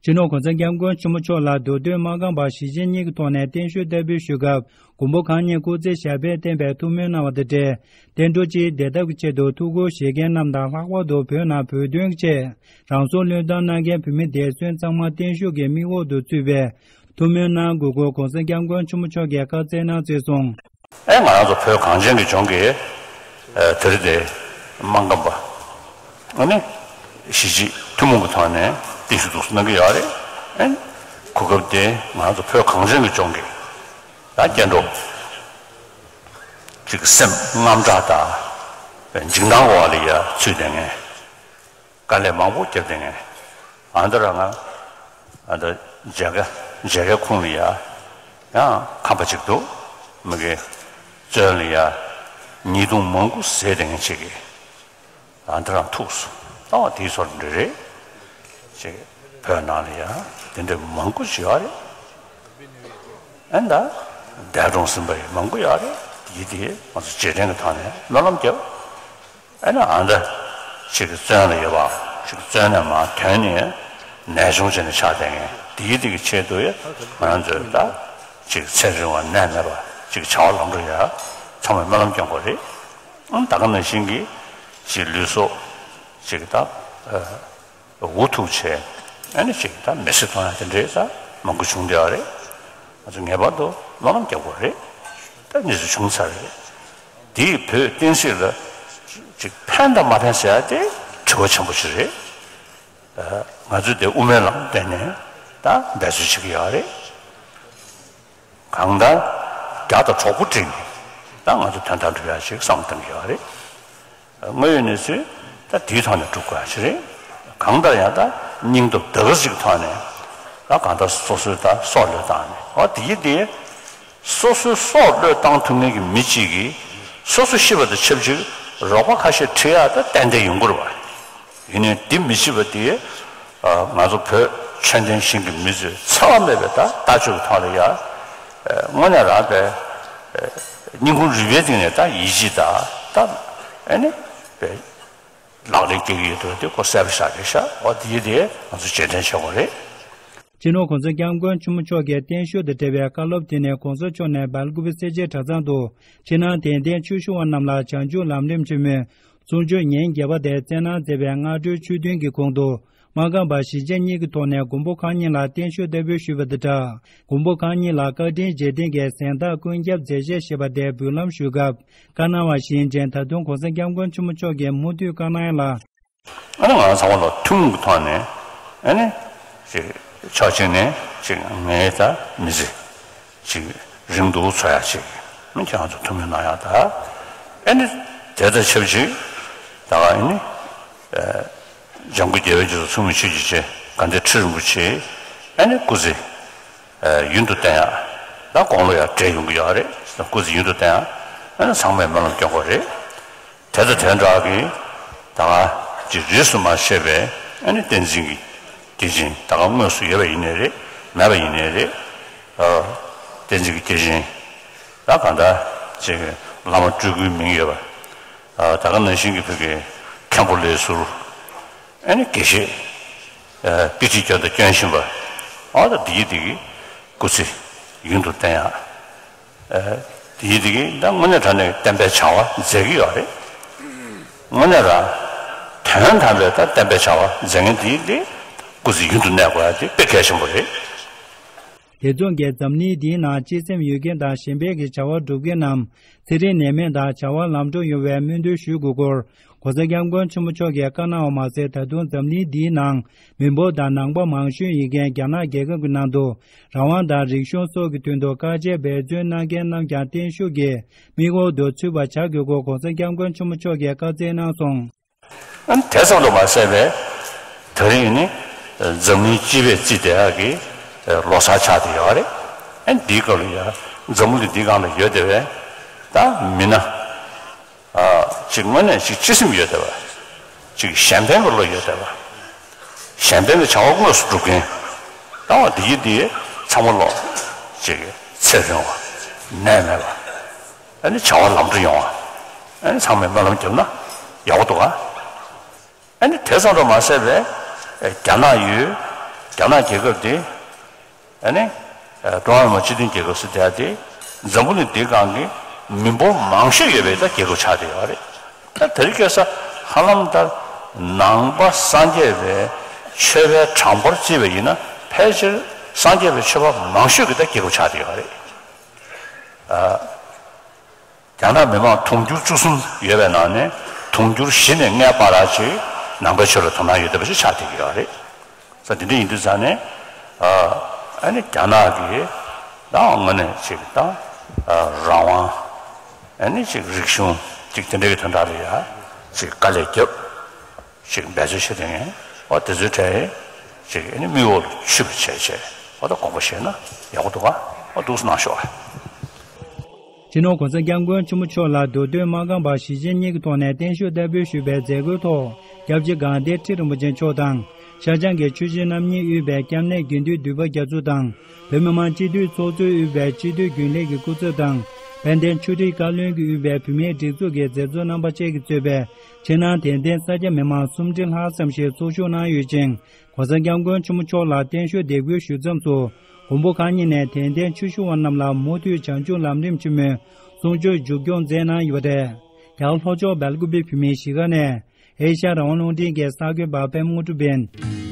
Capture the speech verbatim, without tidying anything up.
སྤྱི་ནོར་༸གོང་ས་༸སྐྱབས་མགོན་ཆེན་པོ་མཆོག་ལ་མདོ་སྟོད་མ་འགམ་པ་གཞིས་བྱེས་གཉིས་ཀྱི་ཐོག་ནས་བརྟན་བཞུགས་བསྟར་འབུལ་ཞུ་སྐབས། མགོན་པོ་གང་ཉིད་སྐུ་ཚེ་ཞབས་པད་བརྟན་པའི་ཐུགས་སྨོན་གནང་བ་དང་འབྲེལ། བསྟན་འགྲོ་སྤྱིའི་བདེ་ཐབས་ཀྱི་ཆེད་དུ་ཐུགས་ཁུར་བཞེས་མཁན་རྣམས་དང་། ལྷག་པར་དུ་བོད་ནང་བོད་དོན་གྱི་ཆེད་རང་སྲོག་བློས་བཏང་གནང་མཁན་བོད་མི་འདས་གསོན་ཚང་མ་བརྟན་བཞུགས་ཀྱི་མིག་འོག་ཏུ་ཚུད་པའི་ཐུགས་སྨོན་གནང་དགོས་སྐོར་༸གོང་ས་༸སྐྱབས་མགོན་ཆེན་པོ་མཆོག་གིས་བཀའ་སྩལ་གནང་གསལ་སོང་། ཨེ་ང་རང་ཚོ་བོད་གངས་ཅན་གྱི་ལྗོངས་ཀྱི་ཨ་དེ་རིང་འདིར་མ་འགམ་པ་ཨ་ནི་གཞིས་བྱེས་ཐུན་མོང་གི་ཐོག་ནས་བརྟན་བཞུགས་འདུག་སེ་གནང་གི་ཡོད་རེད། ཨེ་གོ་སྐབས་དེ་ང་རང་ཚོ་བོད་གངས་ཅན་གྱི་ལྗོངས་ཀྱི་ད་སྐྱེ་འགྲོ་ཅིག་སེམས་དངངས་སྐྲག་དང་འཇིགས་སྣང་འོག་ལ་ཡ་ཚུད་བསྡད་མཁན། དཀའ་ལས་མང་པོ་བརྒྱབ་བསྡད་མཁན། ཨ་འདི་རང་ང་ཨ་འདི་མཇལ་ཁ་མཇལ་ཁའི་ཁུངས་ལ་ཡ་ཡང་ཁམས་པ་ཅིག་འདུག་མི་དགེ་བཙོན་ལ་ཡ་ཉེས་རྡུང་མང་པོ་བཟས་བསྡད་མཁན་ཅིག་གིས། ཨ་འདི་རང་ཐུག་སོང་། ད་བ་དེའི་སོར་འདྲ་རེད། ཅིག་བོད་ནང་ལ་ཡ་དེ་འདྲ་མང་པོ་ཅིག་ཡོད་རེད། ཨ་ད་འདས་གྲོངས་ཟིན་པ་ཡང་མང་པོ་ཡོད་རེད། དེ་དེ་ང་ཚོ་རྗེས་དྲན་གྱི་ཐོག་ནས་སྨོན་ལམ་བརྒྱབ། ཨ་ནི་ཨ་འདྲ་ཅིག་བཙོན་ལ་ཡོད་པ་ཅིག་བཙོན་ནས་མར་ཐོན་ནས་ནད་གཞུང་བྱས་ནས་ཆགས་བསྡད་མཁན་དེའི་དེ་གི་ཆེད་དུ་ཡ་ང་རང་ཚོས་ད་ཅིག་ཚེ་རིང་བ་ནད་མེད་པ་ཅིག་བྱ་བ་ལམ་འགྲོ་ཡ་ཚང་མས་སྨོན་ལམ་སྐྱོན་དགོས་རེད། ཨང་ད་ག་ནང་བཞིན་གྱི་ཅིག་ལུས་སྲོག་ཅིག་ད་འུ་ཐུག་བྱས་ཨ་ནི་ཅིག་ད་མི་ཚེ་ཐོག་ཡ་དེ་འདྲའི་ད་མང་པོ་བྱུང་བསྡད་ཡོད་རེད། ང་ཚོ་ངེས་པར་དུ་སྨོན་ལམ་རྒྱག་དགོས་རེད། ད་གནས་ཚུལ་བྱུང་ཚར་རེད། དེས་བོད་བསྟན་སྲིད་ལ་ཅིག་ཕན་དང་མ་ཕན་ཟེར་ཡ་དེ་དྲི་བ་ཆེན་པོ་ཞིག་རེད། ང་ཚོས་དེ་དབུ་མའི་ལམ་བསྟན་ནས་ད་འབད་རྩོལ་བྱེད་ཀྱི་ཡོད་རེད། གང་ལྟར་རྒྱ་དང་གྲོགས་པོ་བསྒྲིགས་ནས་ད་ང་ཚོ་དོན་དག་འགྲུབ་ཡ་ཞིག་བསམ་བློ་གཏོང་གི་ཡོད་རེད། དངོས་ཡོད་གནས་ཚུལ་ད་དེའི་ཐོག་ནས་སྒྲུབ་དགོས་ཡ་ཞིག་རེད། གང་ལྟར་ཡང་ད་སྙིང་སྟོབས་ད་ག་ཅིག་ཐོག་ནས་ད་གང་ལྟར་སོ་སོའི་ད་སྲོག་བློས་བཏང་ནས་འོ་དེ་ཡིན་དེ། སོ་སོའི་སྲོག་བློས་བཏང་ཐུབ་མཁན་གྱི་མི་གཅིག་གིས་སོ་སོ་ཤི་བ་དང་ཆབས་ཅིག་རོགས་པ་ཁ་ཤས་ཁྲིད་ཡག་ད་ཏན་ཏན་ཡོང་གི་རེད་བ། ཡིན་ནའི་འདི་མི་བྱེད་པ་དེ་ང་ཚོ་བོད་ཆོས་ལྡན་ཞིང་གི་མི་ཚོས་འཚེ་བ་མེད་པའི་ད་ལྟ་སྤྱོད་ཀྱི་ཐོག་ལ་ཡ་དངོས་གནས་རང་པའི་སྙིང་ཁུང་རུས་པའི་གཏིང་ནས་ད་ཡིད་ཆེས་ད་ད་ཨ་ནི་པའི་ལག་ལེན་སྐྱེལ་གྱི་ཡོད་འདུག་དེ་ཁོ་གསལ་པོ་ཤར་རེད་ཤག་འོ་དེ་དེ་ང་ཚོ་རྗེས་དྲན་བྱེད་དགོས་རེད། སྤྱི་ནོར་༸གོང་ས་༸སྐྱབས་མགོན་ཆེན་པོ་མཆོག་གི་བརྟན་བཞུགས་དང་འབྲེལ་བའི་བཀའ་སློབ་དེ་ནི་གོང་ས་མཆོག་ནས་སྦེལ་ཀོབ་སེར་བྱེས་གྲྭ་ཚང་དུ་ཕྱི་ནང་གདན་བརྟེན་ཆོས་ཞུ་བ་རྣམས་ལ་བྱང་ཆུབ་ལམ་རིམ་ཆེན་མོའི་གསུང་ཆོས་ཉིན་བརྒྱད་པ་དེ་སྩལ་གནང་མཛད་པའི་སྔ་དྲོའི་ཆོས་ཐུན་གྱི་གོང་དུ། མ་འགམ་པ་གཞིས་བྱེས་གཉིས་ཀྱི་ཐོག་ནས་མགོན་པོ་གང་ཉིད་ལ་བརྟན་བཞུགས་བསྟར་འབུལ་ཞུས་པ་དང་སྦྲགས། མགོན་པོ་གང་ཉིད་ལ་བཀའ་དྲིན་རྗེས་དྲན་གྱི་གཟེངས་རྟགས་ཀུན་ཁྱབ་མཛད་རྗེས་ཞེས་པ་དེ་འབུལ་ལམ་ཞུས་སྐབས་བཀའ་གནང་བ་བཞིན་དྲན། ད་དུང་༸གོང་ས་༸སྐྱབས་མགོན་ཆེན་པོ་མཆོག་གིས་མུ་མཐུད་བཀའ་གནང་ཡ་ལ། ཨ་ནི་ང་རང་ཚང་མ་ལ་ཐུན་མོང་གི་ཐོག་ནས་ཨ་ནི་ཅིག་ཕྱོགས་གཅིག་ནས་ཅིག་ངའི་ད་མི་ཚེ་ཅིག་རིང་དུ་འཚོ་ཡ་ཅིག་མི་ཁྱེད་རང་ཚོ་ཐུགས་སྨོན་གནང་ཡ་ད་ཨ་ནི་དེ་དང་ཆབས་ཅིག་ད་ག་ཨ་ནི་ཨ་འཇམ་མགོན་རྒྱལ་བའི་རྗེས་སུ་ཚུགས་མི་ཆོས་ཀྱི་རྗེ་དགའ་ལྡན་ཁྲི་རིན་པོ་ཆེ་ཨ་ནི་སྐུ་ཚེ་ཨ་ཡུན་དུ་བརྟན་ཡ་ད་དགུང་ལོ་ཡ་བགྲེས་ཡོང་གི་ཡོད་རེད། སྐུ་ཚེ་ཡུན་དུ་བརྟན་ཡ་ཨ་ནི་ཚང་མས་སྨོན་ལམ་སྐྱོན་དགོས་རེད། དེ་དང་དེ་འདྲ་གི་ད་ག་ཅིག་རིས་སུ་མ་ཆད་པའི་ཨ་ནི་བསྟན་འཛིན་གྱི་བདེ་ཆེན་ད་ག་དངོས་སུ་ཡོད་པ་ཡིན་ནའི་རེད་མེད་པ་ཡིན་ནའི་རེད། ཨ་བསྟན་འཛིན་གྱི་བདེ་ཆེན་ད་གང་ལྟར་ཅིག་བླ་མ་སྤྲུལ་སྐུའི་མིང་ཡོད་པ། ཨ་ད་ག་ནང་བཞིན་གྱི་བོད་ཀྱི་མཁན་པོ་ལས་ཟུར་ཨ་ནི་དགེ་བཤེས་ཨ་དཔེ་ཁྲིད་སྐྱོན་དང་སྐྱོན་བཞིན་པ་ཨ་ད་འདི་ཡི་འདི་གི་སྐུ་ཚེ་ཡུན་དུ་བརྟན་ཡག་ཨ་དེ་ཡིན་དེ་གིས་ད་དངོས་གནས་དྲང་གནས་བསྟན་པའི་བྱ་བ་མཛད་ཀྱི་ཡོད་རེད། དངོས་གནས་རང་དོན་དམ་པའི་ད་བསྟན་པའི་བྱ་བ་མཛད་མཁན་དེ་ཡིན་དེ་སྐུ་ཚེ་ཡུན་དུ་གནས་དགོས་ཡ་དེ་དཔེ་གལ་ཆེན་པོ་རེད། དེ་མཚུངས་ཀྱིས་འཛམ་གླིང་འདིའི་ནང་སྤྱི་སེམས་ཡོད་མཁན་དང་གཞན་ཕན་གྱི་བྱ་བ་སྒྲུབ་མཁན་རྣམས་ཚེ་རིང་ནད་མེད་དང་བྱ་བ་ལམ་འགྲོ་ཡོང་བའི་སྨོན་འདུན་ཞུ་དགོས་སྐོར། ༸གོང་ས་༸སྐྱབས་མགོན་ཆེན་པོ་མཆོག་གིས་བཀའ་གནང་བ་མ་ཟད། ད་དུང་འཛམ་གླིང་འདིའི་ནང་མི་འབོར་དང་ནང་པ་མང་ཤོས་ཡིན་མཁན་རྒྱ་ནག་རྒྱལ་ཁབ་ཀྱི་ནང་དུ་རང་དབང་དང་རིག་གཞུང་སོགས་ཀྱི་དོན་དུ་དཀའ་སྤྱད་འབད་བརྩོན་གནང་མཁན་རྣམས་ཀྱང་བརྟན་བཞུགས་ཀྱི་མིག་འོག་ཏུ་ཚུད་པ་བྱ་དགོས་སྐོར་༸གོང་ས་༸སྐྱབས་མགོན་ཆེན་པོ་མཆོག་གིས་བཀའ་སྩལ་གནང་སོང་། ཨ་ནི་དེ་ཙམ་དུ་མ་ཟད་པའི་ད་རིང་ནི་འཛམ་གླིང་སྤྱི་པའི་རྩིས་དེ་ཡག་གི་ལོ་གསར་ཆགས་བསྡད་ཡོད་རེད། ཨ་ནི་འདིའི་སྐབས་ལ་ཡ་འཛམ་བུ་གླིང་འདིའི་སྒང་ལ་ཡོད་བསྡད་པའི་ད་མི་སྣ། ཨ་ཅིག་དངོས་གནས་ཅིག་སྤྱི་སེམས་ཡོད་བསྡད་པ། ཅིག་གཞན་ཕན་གྱི་བློ་ཡོད་བསྡད་པ། གཞན་ཕན་གྱི་བྱ་བ་དངོས་སུ་སྒྲུབ་མཁན། ད་བ་འདི་ཡི་འདི་ཚང་མ་ལོ་ཅིག་ཚེ་རིང་བ། ནད་མེད་པ། ཨ་ནི་བྱ་བ་ལམ་འགྲོ་ཡོང་བ། ཨ་ནི་ཚང་མས་སྨོན་ལམ་བརྒྱབ་ན་ཡག་པོ་འདུག་ག་ཨ་ནི་དེ་ཙམ་དུ་མ་ཟད་པའི་རྒྱ་ནག་ཡུལ་ རྒྱ་ནག་རྒྱལ་ཁབ་དེ་ཨ་ནི་ཀྲུང་ཧྭ་མི་དམངས་སྤྱི་མཐུན་རྒྱལ་ཁབ་ཟེར་དེ་དེ་འཛམ་བུ་གླིང་འདིའི་སྒང་གི་མི་འབོར་མང་ཤོས་ཡོད་པའི་ད་རྒྱལ་ཁབ་ཆགས་བསྡད་ཡོད་རེད། ད་དེ་རིང་ཁ་སང་ཧ་ལམ་ད་ནང་པ་སངས་རྒྱས་པའི་ཆོས་པའི་གྲངས་འབོར་བརྩིས་པ་ཡིན་ན་ཕལ་ཆེར་སངས་རྒྱས་པའི་ཆོས་པ་མང་ཤོས་ཀྱི་ད་རྒྱལ་ཁབ་ཆགས་བསྡད་ཡོད་རེད། རྒྱ་ནག་མི་མང་དུང་ཕྱུར་བཅུ་གསུམ་ཡོད་པའི་ནང་ནས་དུང་ཕྱུར་བཞི་ནས་ལྔའི་བར་ལ་ཅིག་ནང་པའི་ཆོས་ལ་དོ་སྣང་ཡོད་བསྡད་པ་ཞིག་ཆགས་བསྡད་ཀྱི་ཡོད་རེད། ས་དེ་འདྲ་ཡིན་དུས་ཙང་ནས་ཨ་ནི་རྒྱ་ནག་གི་ད་ངོས་ནས་ཅིག་ད་རང་དབང་ཨ་ནི་ཅིག་རིག་གཞུང་ཅིག་དེ་འདྲ་གི་དོན་དག་ལ་ཡ་ཅིག་དཀའ་ལས་བརྒྱབ། ཅིག་འབད་རྩོལ་བྱེད་དེ་ངས་ཨོ་དེ་ཚོའི་གྲས་ཅིག་ཨ་ནི་མིག་འོག་ལ་ཆུད་པ་བྱས་བྱས་ཨོ་ད་དགོངས་པ་བཞེས་ན་ཡག་པོ་འདུག་ག་ཨོ་འདུག་སེ་གནང་ཤོག་ཨ། སྤྱི་ནོར་གོང་ས་སྐྱབས་མགོན་ཆེན་པོ་མཆོག་ལ་མདོ་སྟོད་མ་སྒང་པ་གཞིས་བྱེས་གཉིས་ཀྱི་ཐོག་ནས་བརྟན་བཞུགས་བསྟར་འབུལ་ཞུས་པའི་མཛད་སྒོའི་ཐོག་སྐྱབས་རྗེ་དགའ་ལྡན་ཁྲི་རིན་པོ་ཆེ་མཆོག་དང་། ཤར་བྱང་གི་ཆུ་བཞི་རྣམ་གཉིས་དབུས་པའི་སྐྱབས་གནས་དགེ་འདུན་འདུས་པ་རྒྱ་མཚོ་དང་། བོད་མི་མང་སྤྱི་འཐུས་ཚོགས་གཙོས་དབུས་པའི་སྤྱི་འཐུས་རྒྱུན་ལས་ཀྱི་སྐུ་ཚབ་དང་། དཔལ་ལྡན་ཆོས་ཁྲིད་བཀའ་བློན་གྱིས་དབུས་པའི་བུད་མེད་སྒྲིག་འཛུགས་ཀྱི་མཛད་གཙོ་རྣམ་པ་བཅས་ཀྱིས་གཙོས་པའི་ཕྱི་ནང་དད་ལྡན་ས་སྐྱ་མི་མང་སུམ་ཁྲི་ལྷག་ཙམ་ཞིག་ཚོགས་ཞུགས་གནང་ཡོད་ཅིང་། གོང་ས་སྐྱབས་མགོན་ཆེན་པོ་མཆོག་ལ་བརྟན་བཞུགས་དད་གུས་ཞུ་མཚམས་སུ། མགོན་པོ་གང་ཉིད་ནས་དད་ལྡན་ཆོས་ཞུ་བ་རྣམས་ལ་མུ་མཐུད་བྱང་ཆུབ་ལམ་རིམ་ཆེན་མོའི་གསུང་ཆོས་མཇུག་སྐྱོང་མཛད་གནང་ཡོད་པ་རེད། རྒྱ་གར་ལྷོ་ཕྱོགས་སྦེལ་ཀུ་པེ་བོད་མིའི་གཞིས་ཀ་ནས་ཨེ་ཤ་ཡ་རང་དབང་རླུང་འཕྲིན་གྱི་གསར་འགོད་པ་པད་མ་དངོས་གྲུབ་ཡིན།